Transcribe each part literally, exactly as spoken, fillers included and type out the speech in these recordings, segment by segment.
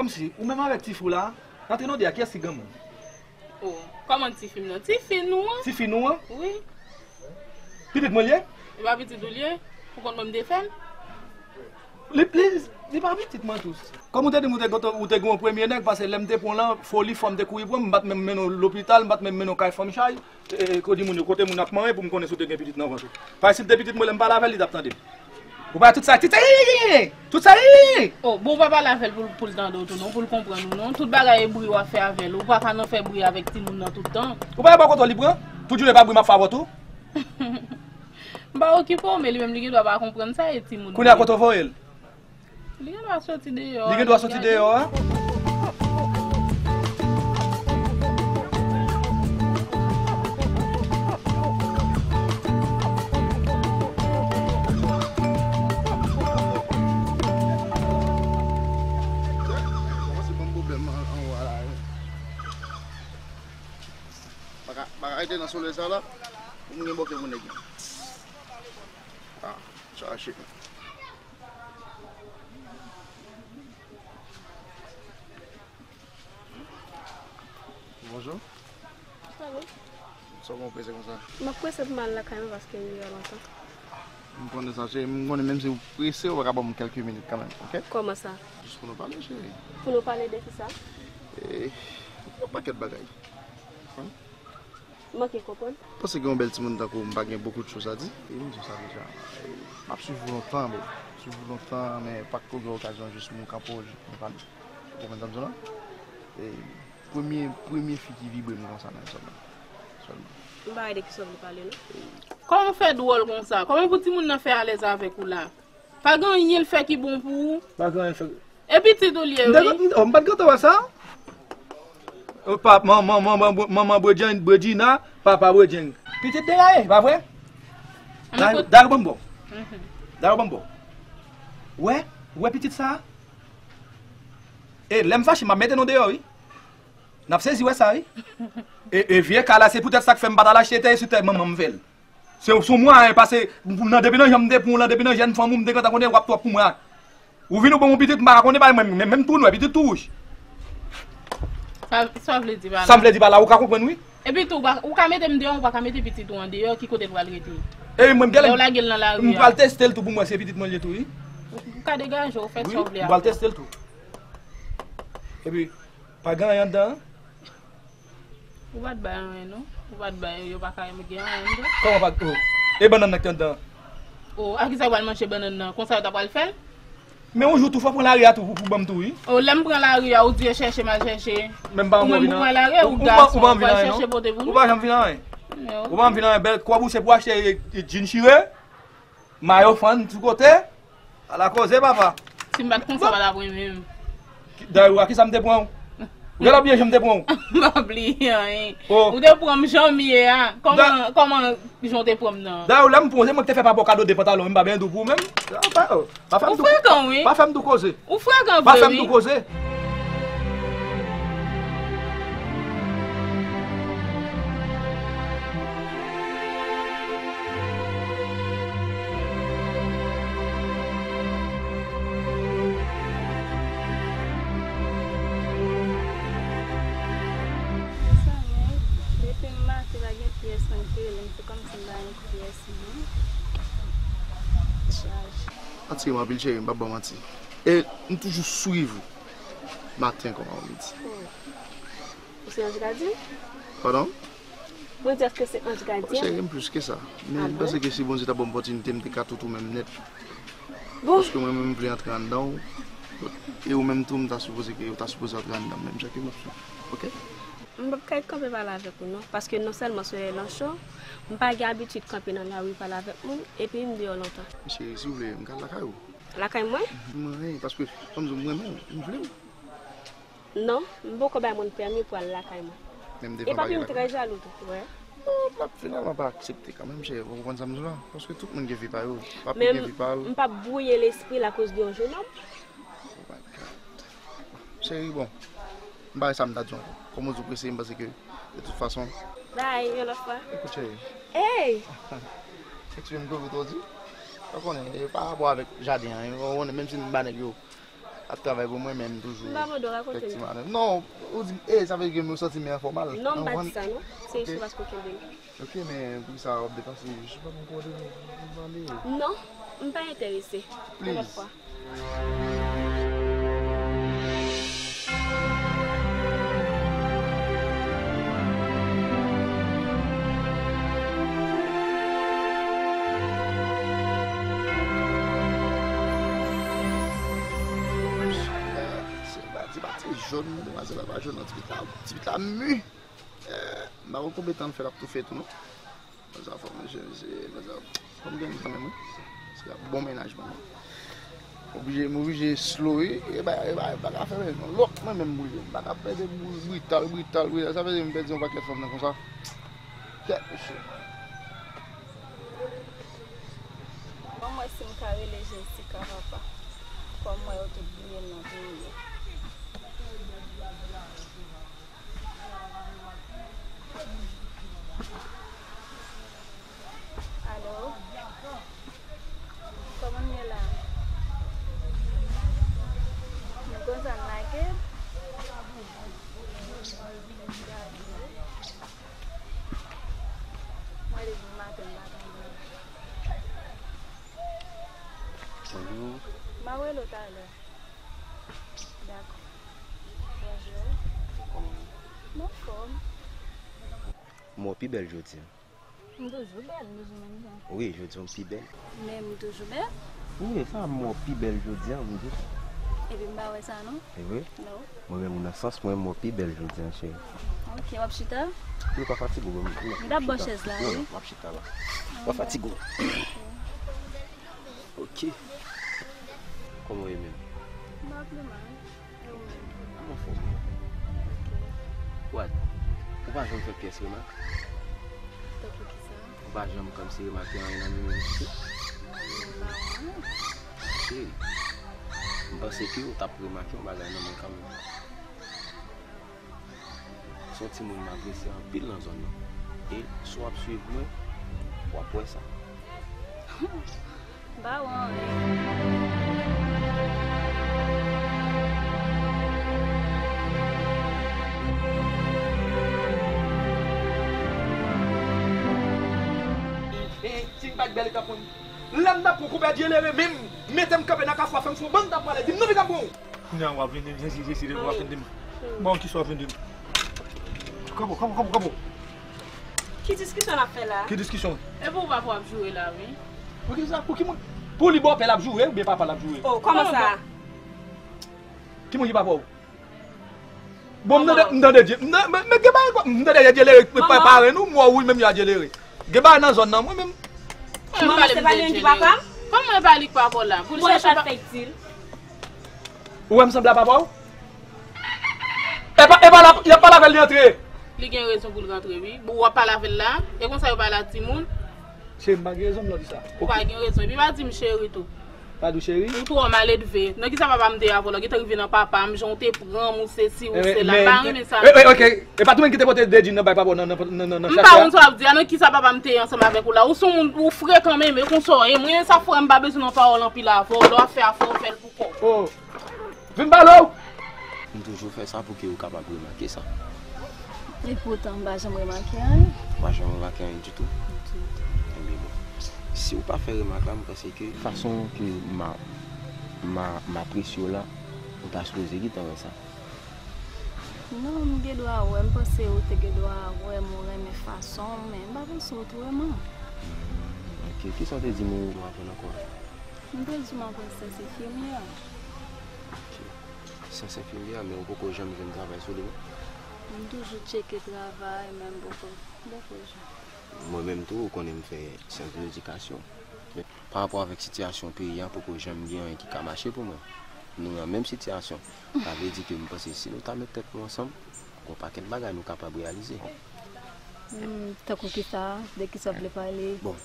Kòmsi, ou menm avèk tifi w la, nan tande a, kiyès ki granmoun? Oh, kòman tifi m nan? Tifi nou an? Tifi nou an? Wi. Pitit mwen l ye? E pa pitit ou l ye? Ou konn mwen m te fè l? Li, li, li pa pitit mwen tou. Kòm ou te di m ou te, ou te gen yon premye nèg, paske lè m te pran w lan, foli fò m te kouri pran w, m pa t menm mennen w lopital, m pa t menm mennen w kay fanm chay, e, e, kote moun yo, kote moun ap manyen pou m konnen si w te gen pitit nan vant ou. Paske si l te pitit mwen, lè m pale avè l, li t ap tande m. Ou pa tout sa, tout sa, tout sa. Oh, bon, ou pa pale avè l pou, pou l tande w tou non, pou l konprann ou non. Tout bagay e bri w ap fè avè l. Ou pa ka nan fè bri avèk timoun nan tout tan. Ou pa wè bò kote w li pran? Tout jounen pa bri m ap fè avè w tou. M pa okipe w, men li menm li gen dwa pa konprann sa e timoun li ye. Kounye a kote w voye l? Li gen dwa soti deyò a. Li gen dwa soti deyò a? Kòmanse ban m pwoblèm an, anwo a la, wi. Pa ka, pa ka rete nan solèy sa la. Pou m gen bòkè pou nèg yo. Ah, chache. Bonjou. Alo. Sa w gen w prese konsa? M ap prese pou m al lakay mwen paske m rive lontan. M konnen sa, cheri. M konnen menm si w prese, ou pa ka ban m kèlke minit kanmenm, oke? Kòman sa? Jis pou nou pale, cheri. Pou nou pale de kisa? E, yon pakèt bagay. Manke konprann. Paske gen yon bèl timoun tankou w, m pa gen beaucoup de choses à dire. E m di w sa deja. E, m ap swiv ou lontan, bro. M ap swiv ou lontan, men pa t ko gen okazyon jis pou m kanpe w, jis pou nou pale. Ou konprann sa m di w la? E, premye, premye fi ki vibre m konsa menm sèlman. Sèlman. M pa wè de kisa w vle pale, non. Kòman w fè dwòl konsa? Kòman pou timoun nan fè alèz avèk ou la? Pa gen anyen l fè ki bon pou ou. Pa gen anyen l fè. E pitit ou l ye, wi. M pa t gentan wè sa. Oh, pa, man, man, man, man, manman Bredjin, Bredjina, papa Bredjin. Pitit deraye, pa vre? Dayou, dayou ban m bo. Dayou ban m bo. Wè, wè pitit sa. E lè m fache, m ap mete nou deyò, wi. N ap sezi wè sa, wi. E, e vye ka la, se poutèt sa k fè m pa t al achte tè sou tè manman m fè l. Se sou mwayen, paske nan, depi nan jan m te pran w lan, depi nan jèn fanm ou m te gentan konnen w ap twòp pou mwen. Ou vin ou ban m yon pitit, m pa ka konnen bay mwen, men menm tou nwè, pitit tou wouj. Sa, sa w vle di pa la? Sa m vle di pa la, ou ka konprann, wi. Epi tou, ou pa, ou ka mete m deyò, ou pa ka mete pitit ou andeyò, ki kote l pral rete? E mwen, m genlè, lè w lage l nan lari a, m pral teste l tou pou m wè si se pitit mwen l ye tou, wi. Ou ka degaje w, fè sa w vle avè l. Wi, m pral teste l tou. Epi, pa gen anyen anndan an? Ou pa t bay anyen, non. Ou pa t bay, yo pa ka gen anyen, non. Kòman pa t, oh. E bannann nan ki anndan an? Oh, a kisa yo pral manje bannann nan? Konsa yo ta pral fè l? Men yon jou tou, fò w pran lari a tou pou, pou ban m tou, wi. Oh, lè m pran lari a, ou di e chèche m al chèche. Men m pa anvi anyen, non. Ou menm ou pran lari a, ou gason, ou pral chèche pote pou nou. Ou pa janm vin anyen. Ou pa janm vin anyen. Bèl kòb ou se pou achte, e, e, djin chire. Mayo fann sou kote. Ala koze, papa. Si m pa t konsa, w pa t ap renmen m. Dayou, a kisa m te pran w? Ou genlè bliye jan m te pran w? M pa bliye anyen. Oh. Ou te pran m jan m ye a. Kòman, kòman jan w te pran m nan? Dayou, lè m pran w, se mwen ki te fè papa w kado de pantalon, m pa byen di w pou ou menm. Pa, pa, pa fè m tou, pa fè m tou koze. Ou frekan, wi. Ou frekan vre, wi. Pa fè m tou koze. Sa menm, depi m maten pa gen pyès mwen ki rele m, se kòmsi m pa gen pyès mwen. Chaj. Atire m anpil, cheri, m p ap ba w manti. E m toujou swiv ou maten kòman ou vle di. Oh. Ou se Ange Gardien? Padon? Mwen di, èske se Ange Gardien? Cheri, m plis ke sa. Men m panse ke si Bondye ta ban m opòtinite, m te ka tout ou menm nèt. Bon. Paske mwen menm, m vle antre anndan w. E ou menm tou, m ta sipoze ke, ou ta sipoze antre anndan m, menm jan ke m ap swiv. Oke? M p ap kay kanpe pale avèk ou non, paske non sèlman se lè lan cho, m pa gen abitid kanpe nan lari pale avèk moun, epi m deyò lontan. Cheri, si w vle, m ka al lakay ou. Lakay mwen? Mwen, paske, kòm di w, mwen menm, m vle w. Non, m poko bay moun pèmi pou al lakay mwen. Menm devan pa gen lakay? E papi m trè jalou tou, wè. Non, m ap finalman pa aksepte kanmenm, cheri, ou konprann sa m di w la? Paske tout moun gen vi pa yo, papi gen vi pa l. Men m p ap bwouye lespri l akoz de yon jenòm. Oh my God. Cheri, bon, m pa wè sa m ta di w ankò. Kòm ou di w prese, m panse ke, de tout fason. Bay, yon lòt fwa. Ekout, cheri. Ey! Eksplike m tou vit, ou di? Ou konnen, e pa rapò avèk jaden an, ou konnen, menm si m ba nèg yo ap travay pou mwen, men m toujou fè ti manèv. Non, ou di, e, sa vle di ke m santi m enfòmal. Non, m pa di sa, non. Se jis paske w kenbe m. Ok, men poukisa w ap depanse? Jis pa m kote m pale. Non, m pa enterese. Yon lòt fwa. Se pa, se pa ti jòn, demwazèl la pa jòn, non, ti pit la, ti pit la mi. Eh, m pa konn konbyen tan l fè l ap toufe tou, non. Konsa fò m, se, se, konsa, fò m gen kanmenm, wi. Se ap bon mennaj mwen. M oblije, m oblije slow, wi. E ba, e ba, e ba ka fè men non. Lòk mwen menm boule. M pa ka pèdi boule brital, brital, brital. Sa vle di m pèdi yon pakèt fanm nan konsa. Kèt mesye. Ban m wè si m ka rele Jessica, papa. Kòm m wè yo tout bliye m nan peyi a. Alo? Kòman n ye la? Nou kontan lage? Mwen depi maten m pa tande. Bonjou. M a rele w talè. Dakò. Bonjou. Kòman w ye? M anfòm. M wè w pi bèl jodi a. M toujou bèl, m toujou menm jan. Wi, jodi a w pi bèl. Men m toujou bèl? Wi, sa m wè w pi bèl jodi a, m di. Epi m pa wè sa non. E vre? Non. Mwen menm nan sans mwen, m wè w pi bèl jodi a, cheri. Ok, w ap chita? Wi, pa fatige w, m, m ap chita. M t ap bò chèz la, wi. Non, non, m ap chita la. Pa fatige w. Ok. Kòman w ye menm? M pa pi mal. E ou menm? M anfòm wi. Ok. What? Ou pa janm fè pyès remak? Tankou kisa? Ou pa janm kòmsi remake anyen nan men m ditou? Non, pa anyen. Cheri, m panse ke ou t ap remake yon bagay nan mwen kanmenm. Se yon timoun m apresye anpil nan zòn nan. E si w ap swiv mwen, w ap wè sa. M pa wè anyen. E, e, si m pa t bèl, e t ap konn. Lè m t ap pran koup a dyelere menm, mete m kanpe nan kafou a, fè m fon bann t ap pale, di m non, li t ap bon. Kounye a w ap vin di m, Jezi, Jezi, depi w ap vin di m. Bon, kisa w ap vin di m? Kanpe, kanpe, kanpe, kanpe. Ki diskisyon n ap fè la? Ki diskisyon? E pou papa w ap joure la, wi. Pou ki sa? Pou ki moun? Pou li bòpè l ap joure oubyen papa l ap joure? Oh, kòman sa? Ki moun ki papa w? Bon, m tande, m tande Dye, m tande, men, men gen bagay, m tande y a dyelere, men pa, pare nou, m wè w wi menm y a dyelere. Gen bagay nan zòn nan, mwen menm. Manman, se pa li menm ki papa m? Kòman e pa li k papa w la? Pou l chèche pa. Ou wè m sanble a papa w? E pa, e pa la, y ap pale avè l, li antre. Li gen rezon pou l rantre, wi. Bon, w ap pale avè l la. E konsa yo pale a timoun. Cheri, m pa gen rezon pou m di sa. Ou pa gen rezon. Epi pa di m cheri tou. Pa di w cheri? Ou twò maledve. Nan kisa papa m te ye avè w la? Ou gentan rive nan papa m, jan w te pran m, ou sesi, ou sela. M pa renmen sa. E, e, ok. E pa tou menm ki te pote de djin nan bay papa w nan, nan, nan, nan, nan chak la? M pa konn sa w ap di a. Nan kisa papa m te ye ansanm avèk ou la? Ou se yon moun, ou frekan menm. E konsa w ye. Mwen, sa frè m pa bezwen nan pawòl anpil avè w. Lè w ap fè afè w, fè l pou kò w. Oh. Vin pale w! M toujou fè sa pou ke ou kapab remake sa. Epoutan, m pa janm remake anyen. Ou pa janm remake anyen ditou? Ditou. Ebyen bon. Si ou pa fè remak la, m panse ke fason ke m a, m a, m apresye w la, ou ta sipoze gentan wè sa. Non, m gen dwa wè, m panse ou te gen dwa wè m, ou renmen fason m, men m pa panse ou t wè m. Hmm, ok. Kisa w te di m ou aprann ankò a? M te di w m aprann syans enfimyè. Ok. Syans enfimyè, men ou poko janm jwenn travay sou li, non? M toujou tcheke travay, men m poko, m poko jwenn. Mwen menm tou, ou konnen m fè syans de ledikasyon. Men, pa rapò avèk sitiyasyon peyi a, poko janm gen anyen ki ka mache pou mwen. Nou nan menm sitiyasyon. Sa vle di ke m panse si nou ta met tèt nou ansanm, gon pakèt bagay nou kapab reyalize. Hmm, tankou kisa? De kisa w vle pale? Bon,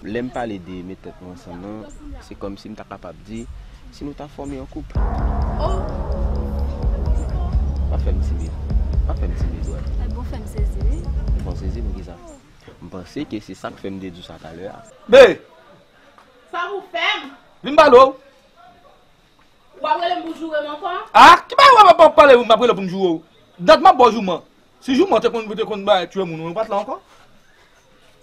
lè m pale de met tèt nou ansanm nan, se kòmsi m ta kapab di, si nou ta fòme yon koup. Oh! Pa fè m timid. Pa fè m timid, wè. Ebyen, w fè m sezi, wi. Ou fè m sezi pou kisa? M panse ke se sa k fè m te di w sa talè a. Be! Sa pou fè m? Vin pale w. W ap rele m pou joure m ankò? Ah, ki bagay w ap pale, m ap rele pou m joure w? Dat m ap ba w jouman. Si jouman te konn, te konn bay tye moun, ou pa t la ankò?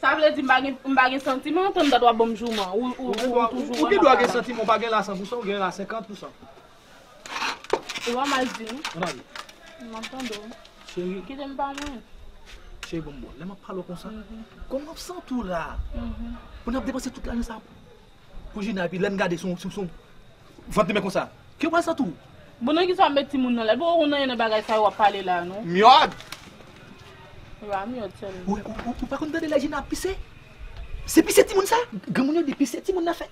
Sa vle di m pa gen, m pa gen santiman, tann dat w ap ban m jouman. Ou, ou, ou, ou toujou wè m ap pale. Ou gen dwa gen santiman, ou pa gen la san pousan, ou gen la senkant pousan. Ou pa mal di, non. Ann ale. M ap tande w. Cheri. Kite m pa mwen. Cheri, bon, bon, lè m ap pale w konsa, kòman w ap santi w la? Pou n ap depanse tout lajan sa pou Jina, epi lè n gade sou, sou, sou vant li men konsa. Ke w pral santi w? Bon, nan kisa w ap met timoun nan la? Epi w konn anyen nan bagay sa yo w ap pale la, non? Myòd! Yo a myòd sèlman. Ou, ou, ou, ou pa konn tande lè Jina ap pise? Se pise timoun sa? Granmoun yo di pise timoun nan fè.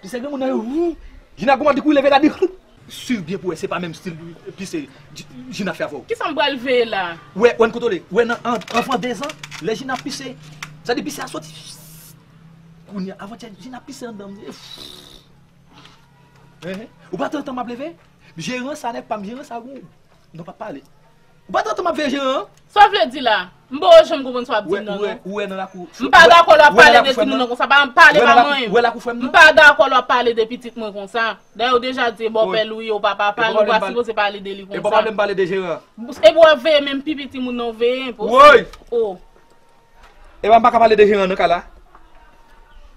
Pise granmoun nan yo, wou. Jina kòman di kou leve la di. Swiv byen pou wè, se pa menm stil pise Ji-, Jina fè avè w. Kisa m pral veye la? Wè, wè n kontwole. Wè nan an-, anvan dezan, lè Jina ap pise. Sa di pise a soti. Kounye a, avantyè, Jina ap pise anndan m. Hein, hein. Ou pa t antann m ap leve? Jeran sa nèg pa m, jeran sa gou. Non, pa pale. Ou pa t antann m ap veye jeran an? Sa w vle di la? M poko janm konprann sa w ap di m nan, non. Ou wè nan lakou. M pa dakò lè w ap pale de timoun nan konsa. Pa pale pa mwen. Ou wè lakou frè m nan? M pa dakò lè w ap pale de pitit mwen konsa. Dayè, ou deja di e bòpè l ou ye, ou pa papa l, ou pa sipoze pale de li konsa. E bòpè m pale de jeran. Epi w ap veye menm pi piti moun nan, w veye enposib. Woy! Oh. E pa m pa ka pale de jeran nan ka la.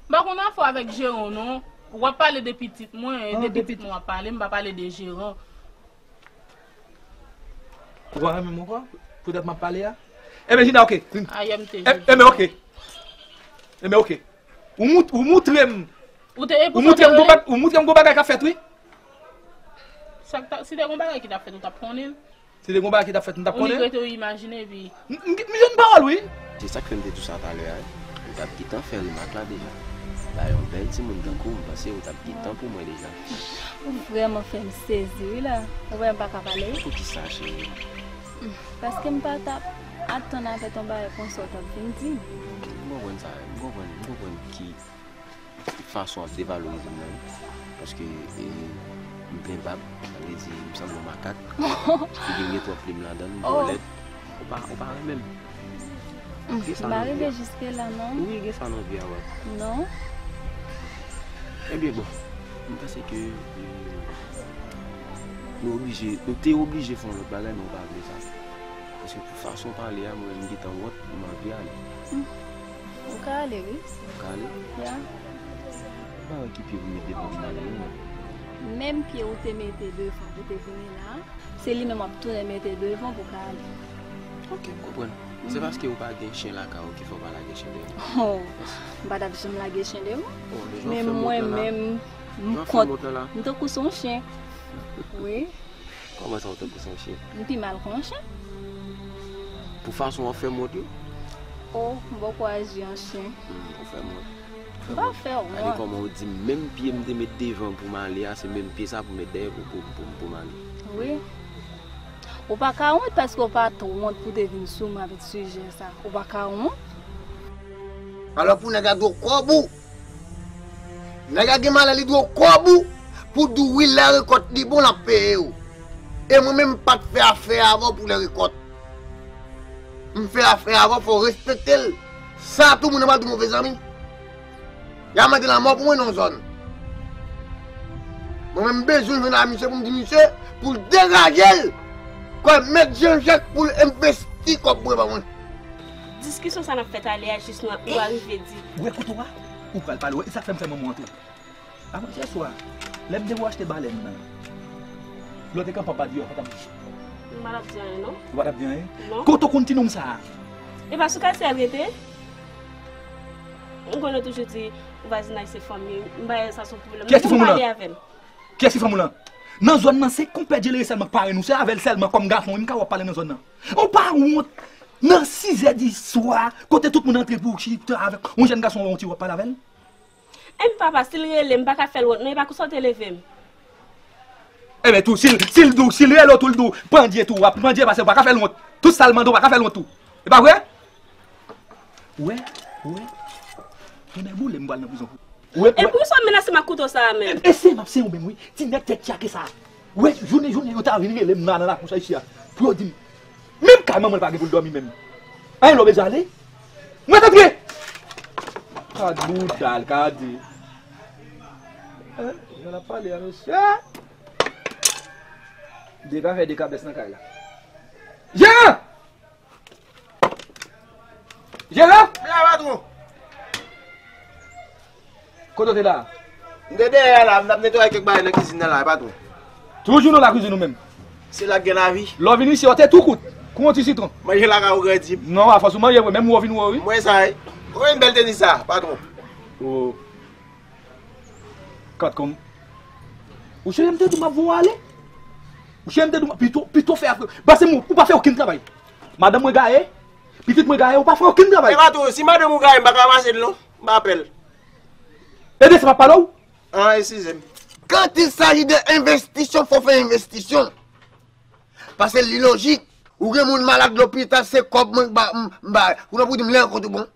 M pa konn afè w avèk jeran w non. W ap pale de pitit mwen, e de pitit mwen w ap pale, m pa pale de jeran. Ou pa renmen m ankò? Poutèt m ap pale a? Enben, Jina, oke. Ayè m te jodi. Enben, oke. Enben, oke. Ou mout-, ou moutre m. Ou te, ou moutre m gon bag-, ou moutre m gon bagay k ap fèt, wi. Sa k ta, si te gon bagay ki t ap fèt, ou t ap konnen l. Si te gon bagay ki t ap fèt, m t ap konnen. Ou nik rete ou imajine, epi. M, m, m jwenn pawòl, wi. Se sa k fè m te di w sa talè a, wi. Ou t ap gentan fè remak la deja. Ba yon bèl timoun tankou w, m panse ou t ap gentan pou mwen deja. Ou vrèman fè m sezi, wi, la. Ou wè m pa ka pale. Poukisa, cheri? Paske m pa t ap atann avè ton bagay konsa w t ap vin di m. M konprann sa, m konprann, m konprann ki fason w ap devalorize m nan, wi. Paske, e, m plen bab, sa vle di m sanble yon makak. Figi m gen twòp plim ladan l, m vòlèt. Ou pa, ou pa renmen m. M pa rive jiske la, non. Wi, gen sa nan vi a, wè. Non. Ebyen, bon, m panse ke, e, nou oblije, nou te oblije fè yon lòt bagay, men ou pa vle sa. Paske pou fason w pale a, mwen menm m gentan wont, m anvi ale. Hmm. Ou ka ale, wi. Ou ka ale? Ya. M pa wè ki pye pou m met devan pou m ale, non. Menm pye ou te mete devan pou te vini la, se li menm w ap tounen mete devan pou w ka ale. Ok, m konprann. Se paske ou pa gen chen lakay ou ki fè w pa lage chen dèyè w. Oh, m pa t ap janm lage chen dèyè m. Oh, men jan w fè m wont la. Men mwen menm, m kont, m tankou se yon chen. Wi. Kòman sa, w tankou se yon chen? M pi mal ke yon chen. Pou fason w ap fè m wont yo? Oh, m poko aji an chen. Hmm, ou fè m wont. M pa fè w wont. Gade kòman w di m, menm pye m te met devan pou m ale a, se menm pye sa pou m met dèyè pou, pou, pou, pou m ale. Wi. Ou pa ka wont paske w pa t wont pou te vin sou mwen avèk sijè sa. Ou pa ka wont. Alò pou nèg la dwe kòb ou. Nèg la gen malè, li dwe kòb ou pou di w wi lè rekòt li bon l ap peye w. E mwen menm m pa t fè afè avè w pou lè rekòt. M fè afè avè w, fò w respekte l. Sa tou moun nan pral di w move zanmi. Y a mande lanmò pou mwen nan zòn. Mwen menm m bezwen jwenn a misye pou m di misye pou l degaje l. Kòm mèt Jan Jak pou l envesti kòb mwen ban mwen. Diskisyon sa n ap fè talè a jis nou, ou arive di. Ou wè kote w a? Ou pral pale, wè, e sa k fè m fè manman w antre. Avantyè swa, lè m te pou achte balèn nan, lè w te kanpe anba diyò, w pa t ap di. M pa t ap di anyen, non. Ou pa t ap di anyen? Non. Kote w konn ti nonm sa a? E pa sou katye a l rete? M konnen toujou di vwazinaj se fanmi. M pa wè sa se yon pwoblèm. Kiyès ki fanmi w lan? Kiyès ki fanmi w lan? Nan zòn nan, se konpè Djelere sèlman k parenn ou, se avè l sèlman kòm gason, wi, m ka wè w ap pale nan zòn nan. Ou pa wont? Nan sizè di swa, kote tout moun antre pou chita avèk yon jèn gason, wè yon ti, w ap pale avè l? Enben papa, si l rele m, m pa ka fè l wont, non, e pa konsa w te leve m. Enben tou, si l, si l di w, si l rele w tou, l di w, pandye tou, w ap pandye, paske w pa ka fè l wont. Tout sa l mande w, w pa ka fè l wont tou. E pa vre? Ou wè, ou wè. Tonnè boule m, m pral nan prizon pou ou. Wè, e poukisa w ap menase m ak kouto sa a menm? E, e se m ap se ou menm, wi. Ti nèg tèt tchake sa a. Wè, jounen, jounen, yo ta vin rele m la nan lakou sa isi a. Pou yo di m, menm kay manman l pa gen pou l dòmi menm. Anyen lè w bezwen ale? Mwen t antre! Gad bouda l, gade. Eh, jan l ap pale a, mesye. Dega fè dekabès nan kay la. Jeran! Jeran! M la, patwon. Kote w te la? M te dèyè a la, m t ap netwaye kèk bagay nan kizin nan la, patwon. Toujou nan lakizin ou menm. Se la k gen lavi. Lè w vin isi, w te tou kout. Kou yon ti sitwon. Manje lakay ou grandi. Non, afòs ou manje vre, menm ou vin wè wi. M wè sa wi. Ou wè yon bèl tenis sa, patwon. Oh. Kat kòm. Ou cheri, m te di w m ap voye w ale. Ou cheri, m te di w pito, pito fè afè. Pase mwen, ou pa fè okenn travay. Madanm mwen gaye, pitit mwen gaye, ou pa fè okenn travay. E patwon, si madanm ou gaye, m pa ka pase l non. M pa pè l. E de sa m ap pale w? An, eskize m. Quand il s'agit de investition, fò fè investition. Paske li lojik. Ou gen moun malad lopital, se kòb mwen k ba, m, m ba. Ou nan pou di m lè kote bon.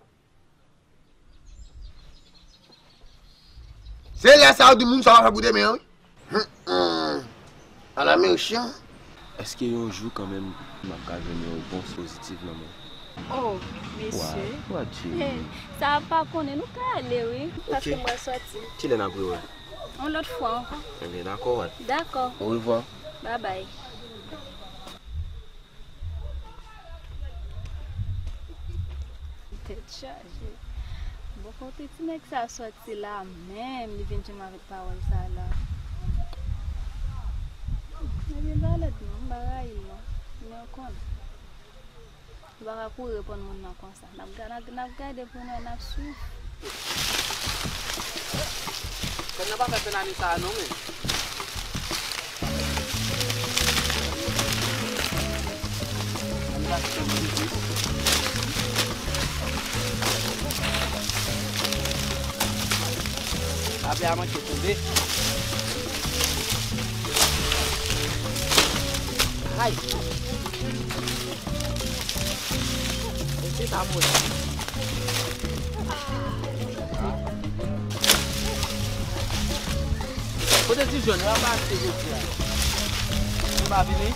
Se lè sa yo di moun sa w ap fè pou demen an, wi. Hum, hum. Ala mechan. Èske yon jou kanmenm m ap ka jwenn yon repons pozitif nan men w? Oh, mesye. Wa, wa, Jimmy. Sa a pa konnen, nou ka ale, wi, paske mwen sòti. Kilè n ap rewè? Yon lòt fwa ankò. Ebyen, dakò, wa. Dakò. Orevwa. Babay. Tèt chaje. Bon, kote ti nèg sa sòti la menm, li vin jwenn m avèk pawòl sa la. Ebyen, valèt non, m pa rayi l non. Men w konnen. Ou pa ka kouri reponn moun nan konsa. N ap ga-, n ap, n ap gade pou n wè, n ap swiv. Kòm nan pa fè fen ane sa a non, men. Lapli a manke tonbe. Ay! Mesye sa mwen. Kote ti jòn yo ap achte jodi a? Yo pa vini?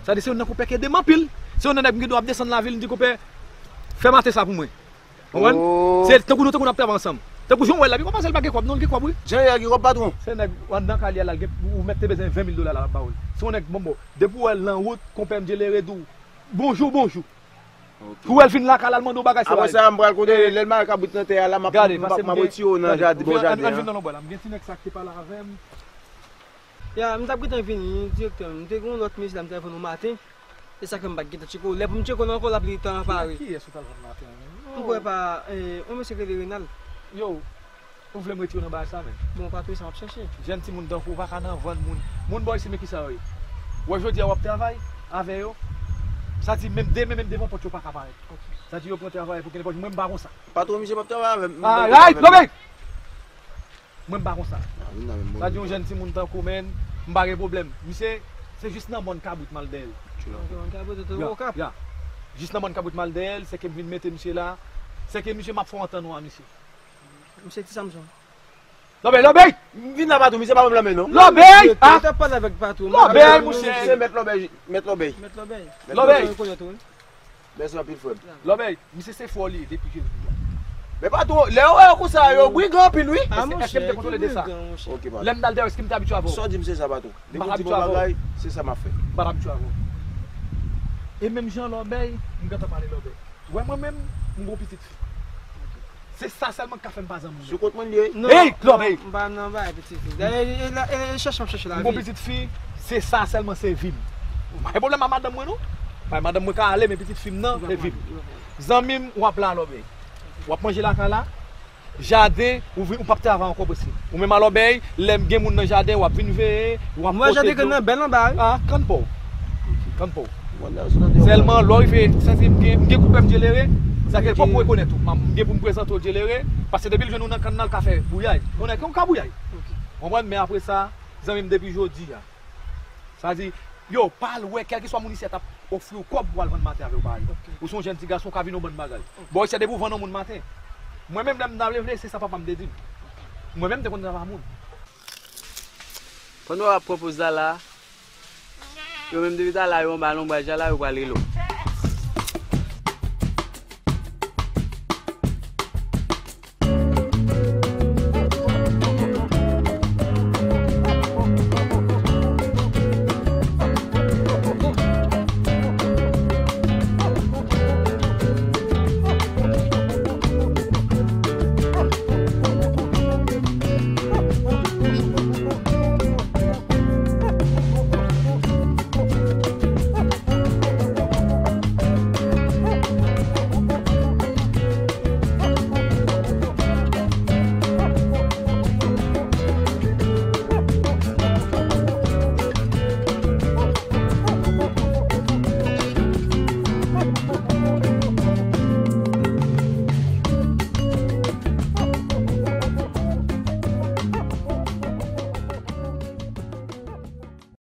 Sa di se yon nèg konpè k ede m anpil. Se yon nèg m gen dwa ap desann lavil, m di konpè, fè maten sa pou mwen. Konprann? Oh. Se tankou nou, tankou n ap travay ansanm. Tankou jan w wè l la, pi papa se l pa gen kòb, non, l gen kòb, wi. Jan yo gen kòb, patwon. Se nèg, w anndan kay li a la, l gen, ou mèt te bezwen ven mil dola la, l ap ba w l. Se yon nèg, bon, bon, depi w wè l nan wout, konpè m dye lere di w, bonjou, bonjou. Ok. Pou w wè l vin lakay la, l mande w bagay, se bagay. Apre sa, m pral kote, lè l mare kabrit nan tè a la, m ap, m ap, m ap retire w nan jaden, bò jaden an. Ann vin nan lonbwa la, m gen ti nèg sa ki te pale avè m. Ya, m t ap gentan vini, direktè, m te gen yon lòt mesye la, m t al vann yon maten. Se sa k fè m pa t gentan tcheke w. Lè pou m tcheke w nan ankò, lapli te anpare. Kiyès ou t al vann maten an menm? M kwè pa, eh, yon mesye k rele Renald. Yo, ou vle m retire w nan bagay sa menm? Bon, pa touye sa m ap chèche. Jèn timoun tankou w pa ka nan vann moun. Moun bò isi, men kisa yo ye. Wè jodi a w ap travay avè yo. Sa di menm demen, menm devan pòt yo pa ka parèt. Ok. Sa di yo pran travay pou gen nenpòt, mwen m pa konsa. Patwon, misye p ap travay avè m. Alright, Lobey! Mwen m pa konsa. Sa di yon jèn timoun tankou w, menn, m pa gen pwoblèm. Misye, se jis nan mòn kabrit m al dèyè l. Ok, mòn kabrit, ou te Okap? Ya. Jis nan mòn kabrit m al dèyè l, se ke m vin mete misye la. Se ke misye m ap fè w antann ou a misye. Misye ti Samson. Lobey, Lobey! Vin la, patwon, misye pa ban m lanmen non. Lobey! Ah! Ou t ap pale avèk patwon. Lobey, monchè! Se mèt Lobey, mèt Lobey. Mèt Lobey. Lobey! Mèsi anpil, frè m. Lòbèy, misye se fò li ye depi jezi a. Men patwon, lè yo wè yo konsa, yo brigan anpil, wi. Ah, monchè, èske m te kontwole de sa? Ok, patwon. Lè m t al dèyè, èske m te abitye avè w? Sa w di m se sa, patwon. Depi w di m yon bagay, se sa m ap fè. M pa t abitye avè w. E menm jan Lòbèy, m gentan pale Lòbèy. Ou wè mwen menm, m gon pitit fi. Se sa sèlman k ka fè m pa zanmi w. Sou kont mwen l ye. Non, ey, Klòb, ey. M pa nan bagay pitit fi. E, e, e, e chèche m ap chèche lavi. M gon pitit fi, se sa sèlman se vi m. M pa gen pwoblèm ak madanm mwen non. Bay madanm mwen ka ale, men pitit fi m nan, se vi m. Zanmi m, w ap la Lòbèy. W ap manje lakay la. Jaden, ou vin, ou p ap travay ankò prèske. Ou menm a Lòbèy, lè m gen moun nan jaden, w ap vin veye, w ap pote dlo. Mwen jaden grenn nan bèl anba wi. Ah, kann pa w. Kann pa w. Sèlman, lè w rive, santi m gen, m gen koupè m djelere, sa ke fòk ou rekonèt ou. M gen pou m prezante w djelere, paske depi l jwenn ou nan kann nan, l ka fè bouyay. Ou nèg yon kabouyay. Konprann? Men apre sa, zanmi m, depi jodi a. Sa di, yo, pa al wè, kèlkeswa moun isi a t ap ofri w kòb pou al vann maten avè w, pa al. Ou se yon jèn ti gason, w ka vin yon bann bagay. Bon, isi a depi w vann yon moun maten. Mwen menm, lè m t ap leve, se sa papa m te di m. Mwen menm, m te konn travay moun. Pandan w ap pran poz la la, yo menm depi talè yo anba lonbraj la la, yo pral rele w.